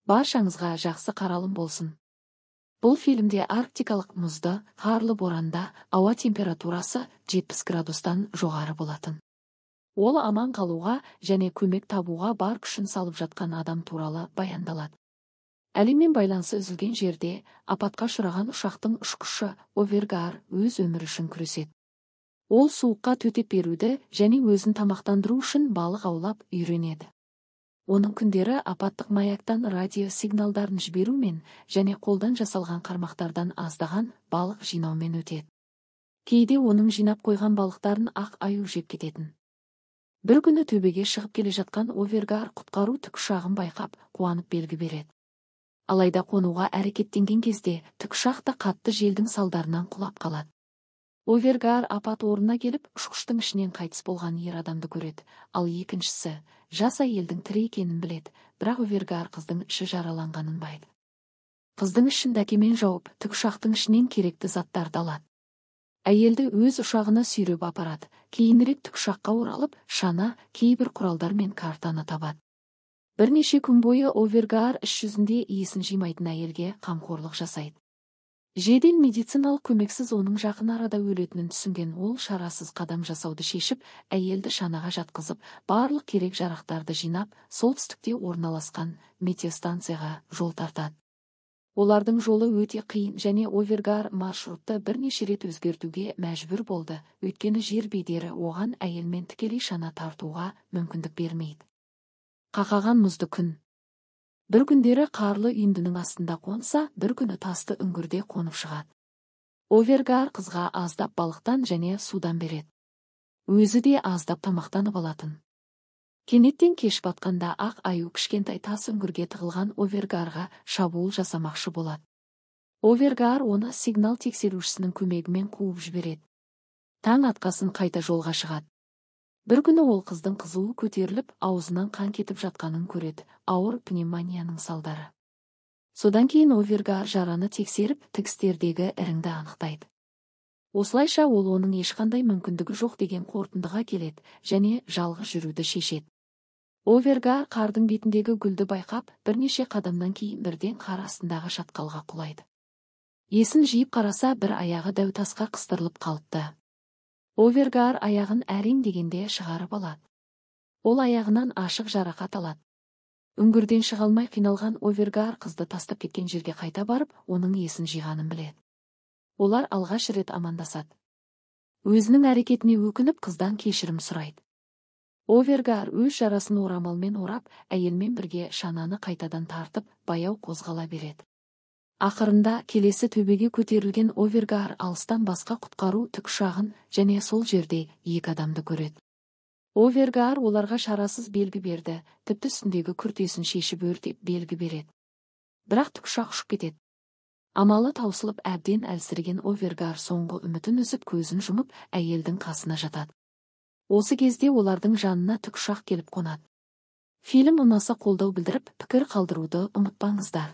Баршаңызға жақсы қаралым болсын. Бұл фильмде арктикалық мұзды, қарлы боранда ауа температурасы 70 градустан жоғары болатын. Ол аман қалуға және көмек табуға бар күшін салып жатқан адам туралы баяндалады. Әлеммен байланысы үзілген жерде апатқа ұшыраған ұшақтың ұшқышы Овергар өз өмірі үшін күреседі. Ол суыққа төтеп беруді және өзін тамақтандыру үшін балық аулап үйренеді. Оның күндері апаттық маяктан радио сигналдарын жіберумен және қолдан жасалған қармақтардан аздаған балық жинаумен өтеді. Кейде оның жинап қойған балықтарын ақ аю жеп кететін. Бір күні төбеге шығып келе жатқан Овергар құтқару тікұшағын байқап, қуанып белгі береді. Алайда қонуға әрекеттенген кезде тікұшақ та қатты желдің салдарынан құлап қалады. Овергар апат орнына келіп, ұшқыштың ішінен қайтыс болған ер адамды көреді, ал екіншісі жас әйелдің тірі екенін біледі, бірақ Овергар қыздың іші жараланғанын байды. Қыздың ішін дәкемен жауып, тікұшақтың ішінен керекті заттарды алады. Әйелді өз ұшағына сүйреп апарады, кейінірек тікұшаққа оралып, шана, кейбір құралдар мен картаны табады. Бірнеше күн бойы Овергар іс жүзінде есін жимайтын әйелге қамқорлық жасайды. Жедел медициналық көмексіз оның жақын арада өлетінін түсінген ол шарасыз қадам жасауды шешіп, әйелді шанаға жатқызып, барлық керек жарақтарды жинап, солтүстікте орналасқан метеостанцияға жол тартады. Олардың жолы өте қиын және Овергар маршрутты бірнеше рет өзгертуге мәжбүр болды, өйткені жер бедері оған әйелмен тікелей шана тартуға мүмкіндік бермейді. Қақаған мұзды күн. Бір күндері қарлы үйіндінің астында қонса, бір күні тасты үңгірде қонып шығады. Овергар қызға аздап балықтан және судан береді. Өзі де аздап тамақтанып алатын. Кенеттен кеш батқанда ақ аю кішкентай тас үңгірге тығылған Овергарға шабуыл жасамақшы болады. Овергар оны сигнал тексерушісінің көмегімен қуып жібереді. Таң атқасын қайта жолға шығады. Бір күні ол қыздың қызуы көтеріліп, аузынан қан кетіп жатқанын көреді, ауыр пневмонияның салдары. Содан кейін Овергар жараны тексеріп, тігістердегі іріңді анықтайды. Осылайша ол оның ешқандай мүмкіндігі жоқ деген қорытындыға келеді және жалғыз жүруді шешеді. Овергар қардың бетіндегі гүлді байқап, бірнеше қадамнан кейін бірден қар астындағы шатқалға құлайды. Есін жиып қараса, бір аяғы дәу тасқа қыстырылып қалыпты. Овергар аяғын әрең дегенде шығарып алады. Ол аяғынан ашық жарақат алады. Үңгірден шыға алмай қиналған Овергар қызды тастап кеткен жерге қайта барып, оның есін жиғанын біледі. Олар алғаш рет амандасады. Өзінің әрекетіне өкініп, қыздан кешірім сұрайды. Овергар өз жарасын орамалмен орап, әйелмен бірге шананы қайтадан тартып, баяу қозғала береді. Ақырында келесі төбеге көтерілген Овергар алыстан басқа құтқару тікұшағын және сол жерде екі адамды көреді. Овергар оларға шарасыз белгі берді, тіпті үстіндегі күртесін шешіп өртеп белгі береді. Бірақ тікұшақ ұшып кетеді. Амалы таусылып әбден әлсіреген Овергар соңғы үмітін үзіп, көзін жұмып, әйелдің қасына жатады. Осы кезде олардың жанына тікұшақ келіп қонады. Фильм ұнаса қолдау білдіріп, пікір қалдыруды ұмытпаңыздар.